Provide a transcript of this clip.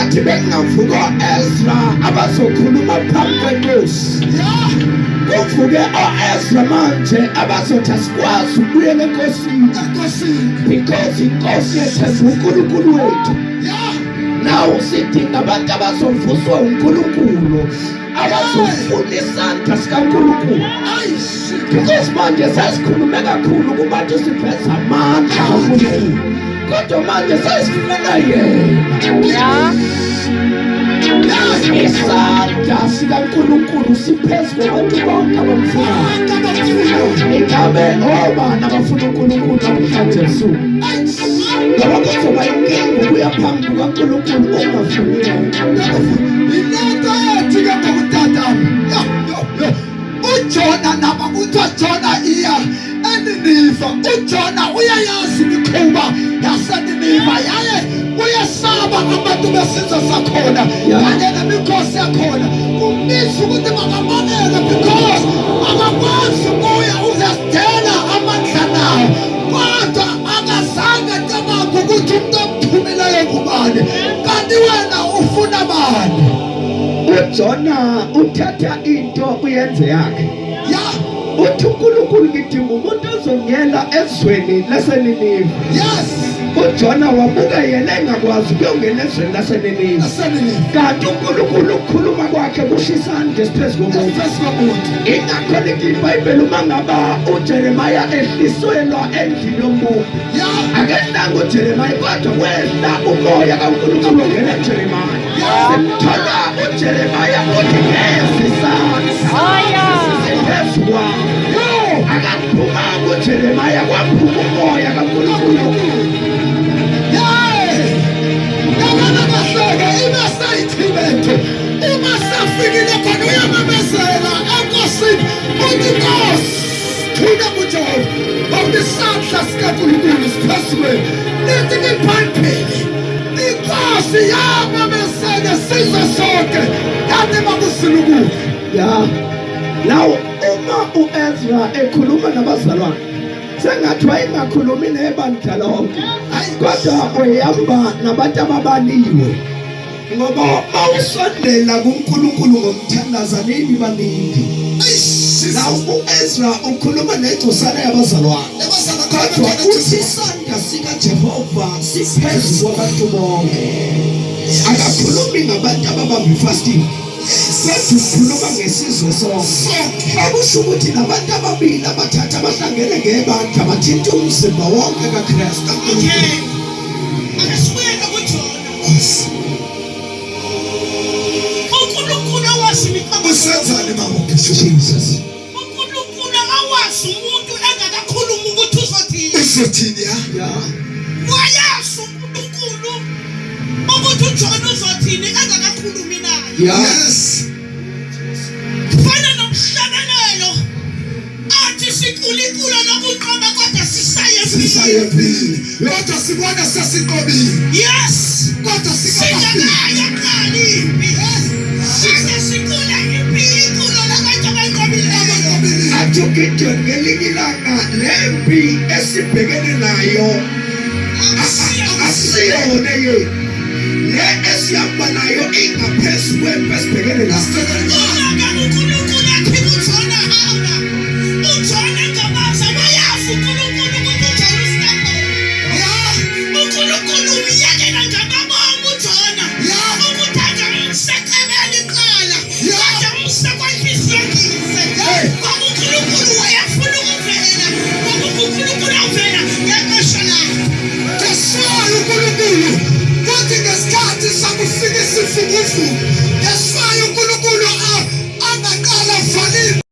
Sengathi bengavuka o-Ezra abazokhuluma phambi kwenkosi. Kuvuke o-Ezra manje abazothi asikwazi ukubuyela enkosini. Because inkosi yethemba uNkulunkulu wethu. Now sidinga abantu abazovuswa uNkulunkulu abazofuna isandla sikaNkulunkulu. Because manje sesikhulume kakhulu kubantu siveza amandla kaNkulunkulu. Kodwa manje sesifuna yena. Isandla sikaNkulunkulu siphezu kwabantu bonke abamfunayo. Ingabe obani abafuna uNkulunkulu namhlanje ebusuku? Ngoba kuzoba inkinga ukuya phambi kukaNkulunkulu ungafuni yena. Yilento ethi ke ngokutata. Yo yo yo. UJona naba kuthiwa Jona iya eNiniva. UJona uyayazi imikhuba yaseNiniva yaye uyesaba abantu besizwe sakhona kanye nemikhosi yakhona. Kumbiza ukuthi makabaleke because akakwazi ukuya uzasidela amandla nawo. Kodwa akazange cabange ukuthi umuntu omthumileyo ngubani. Kanti wena ufuna bani? UJona uthatha into uyenze yakhe. Ya. Uthi uNkulunkulu ngidinga umuntu ozongiyela ezweni laseNiniva. Yes. UJona wabuka yena engakwazi ukuyongena ezweni laseNiniva. LaseNiniva. Kanti uNkulunkulu ukukhuluma kwakhe kusho isandla esiphezu komuntu. Esiphezu komuntu. Ingakho lithi iBhayibheli uma ngaba uJeremiya ehliselwa endlini yombumbi. Ya. Akehlanga uJeremiya kodwa kwehla umoya kaNkulunkulu ongena kuJeremiya. Simthola uJeremiya uthi ngezi isandla siphezu kwami. Akaphumanga uJeremiya kwaphuma umoya kaNkulunkulu. Hey! Yabona kahleke ibe seyithibethe. Uma sefikile khona uyamemezela enkosini uthi Nkosi thina kuJehova ngoba isandla sikaNkulunkulu siphezu kwenu. Lithi iBhayibheli inkosi yamemezela sizwe sonke yathi makusilukuhle. Ya. Now uma uEzra ekhuluma nabazalwane sengathi wayengakhulumi nebandla lonke kodwa wayehamba nabantu ababaliwe ngoba mawusondela kuNkulunkulu ngomthandazo nibi baningi. Now uEzra ukhuluma nengcosana yabazalwane kodwa uthi isandla sikaJehova siphezu kwabantu bonke. Akakhulumi ngabantu ababamba ifasting kodwa ukhuluma ngesizwe sonke. Okusho ukuthi nabantu ababili abathathu abahlangene ngebandla bathinta umzimba wonke kaKristu. Okay. Ake sibuyele kuJona. uNkulunkulu awazi imicabango. Usenzani baba uBishop? Jesus. uNkulunkulu awazi umuntu engakakhulumi ukuthi uzothini. Uzothini ya? Yeah. Wayazi uNkulunkulu ukuthi uJona uzothini engakakhulumi naye. Yeah. Yes. Fana nomhlabelelo athi siculiculo lokunqoba kodwa sisaye Sisaye phili. Kodwa sibona sesinqobile. Yes. Kodwa sikafiki. Singakayaqali impi. Size sicule impi iculo labantu abanqobileyo. Abanqobile. Athi uGideon ngelinye ilanga le mpi esibhekene nayo asiyona yethu. Le esihamba nayo ingaphezu kwempi esibhekene nayo. Uma uNkulunkulu athi kuJona hamba, uJona engabaza wayazi uNkulunkulu ukuthi uJona usitambele. Yeah. uNkulunkulu umyekela ngamabomu uJona Yeah. ukuthi angamsekebeli kuqala Yeah. kodwa umsekwanhliziyo ngise Hey. ngoba uNkulunkulu wayefuna ukuvela ngoba uNkulunkulu avela ngexesha lakhe. That's why uNkulunkulu wathi ngesikhathi sakufika isivukuvuku